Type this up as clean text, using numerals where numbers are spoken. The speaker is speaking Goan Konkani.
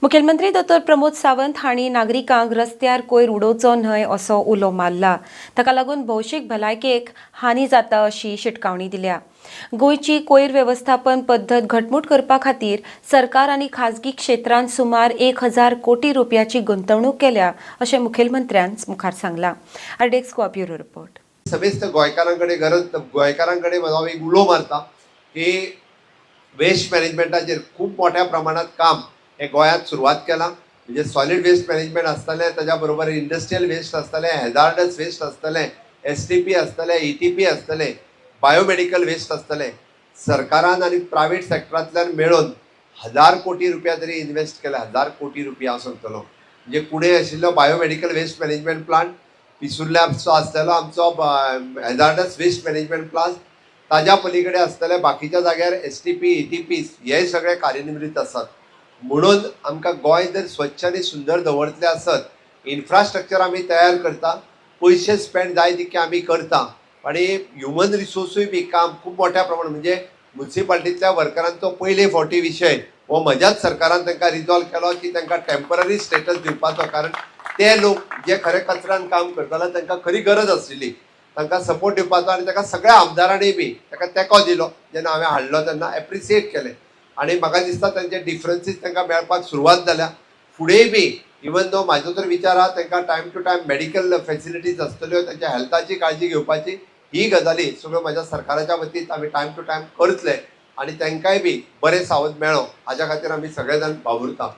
मुखेलमंत्री दोतोर प्रमोद सावंत हांणी नागरिकांक रस्त्यार कोयर उडोवचो न्हय असो उलो मारला. ताका लागून भौशीक भलायकेक हानी जाता अशी शिटकावणी दिल्या. गोंयची कोयर वेवस्थापन पद्दत घटमूट करपा खातीर सरकार आनी खाजगी क्षेत्रान सुमार 1000 कोटी रुपयाची गुंतवणूक केल्या अशें मुखेलमंत्र्यान मुखार सांगलां. RDX Goa bureau report. समेस्त गोंयकारां कडेन गरज, गोंयकारां कडेन हांव एक उलो मारता की वेस्ट मॅनेजमेंटाचेर खूब मोठ्या प्रमाणात काम हें गोंयांत सुरवात केलां. म्हणजे सॉलीड वेस्ट मॅनेजमेंट आसतलें, ताज्या बरोबर इंडस्ट्रियल वेस्ट आसतलें, हॅजार्डस वेस्ट आसतलें, एसटीपी आसतलें, ईटीपी आसतलें, बायोमेडिकल वेस्ट आसतलें. सरकारान आनी प्रायवेट सेक्टरांतल्यान मेळून 1000 कोटी रुपया तरी इन्वेस्ट केले. 1000 कोटी रुपया हांव सांगतलो, म्हणजे कुणें आशिल्लो बायोमेडिकल वेस्ट मॅनेजमेंट प्लांट, पिसुर्ल्याचो आसलेलो आमचो हॅजार्डस वेस्ट मॅनेजमेंट प्लांट, ताज्या पलीकडे आसतले बाकीच्या जाग्यार एसटीपी, ईटीपी, हे सगळे कार्यनिवृत्त आसात. म्हणून आमकां गोंय जर स्वच्छ आनी सुंदर दवरतले आसत, इन्फ्रास्ट्रक्चर आमी तयार करता, पयशे स्पेंड जाय तितके आमी करता आनी ह्युमन रिसोर्सूय बी काम खूब मोठ्या प्रमाणात, म्हणजे मुन्सिपाल्टींतल्या वर्करांचो पयले फावटी विशय हो म्हज्याच सरकारान तांकां रिजॉल्व केलो की तांकां टेंपररी स्टेटस दिवपाचो, कारण ते लोक जे खरे कचऱ्यान काम करताले, तांकां खरी गरज आशिल्ली. तांकां सपोर्ट दिवपाचो आनी ताका सगळ्या आमदारांनी बी ताका तेंको दिलो. जेन्ना हांवें हाडलो तेन्ना एप्रिसिएट केलें आनी म्हाका दिसता तांचे डिफरन्सीस तांकां मेळपाक सुरवात जाल्या. फुडेंय बी इवन दो म्हाजो तर विचार आहा, तांकां time to time medical facilities आसतल्यो, तांच्या हेल्थाची काळजी घेवपाची, ही गजाली सगळ्यो म्हाज्या सरकाराच्या वतीन आमी टायम टू टायम करतले आनी तांकांय बी बरें सावध मेळो हाज्या खातीर आमी सगळे जाण वावुरता.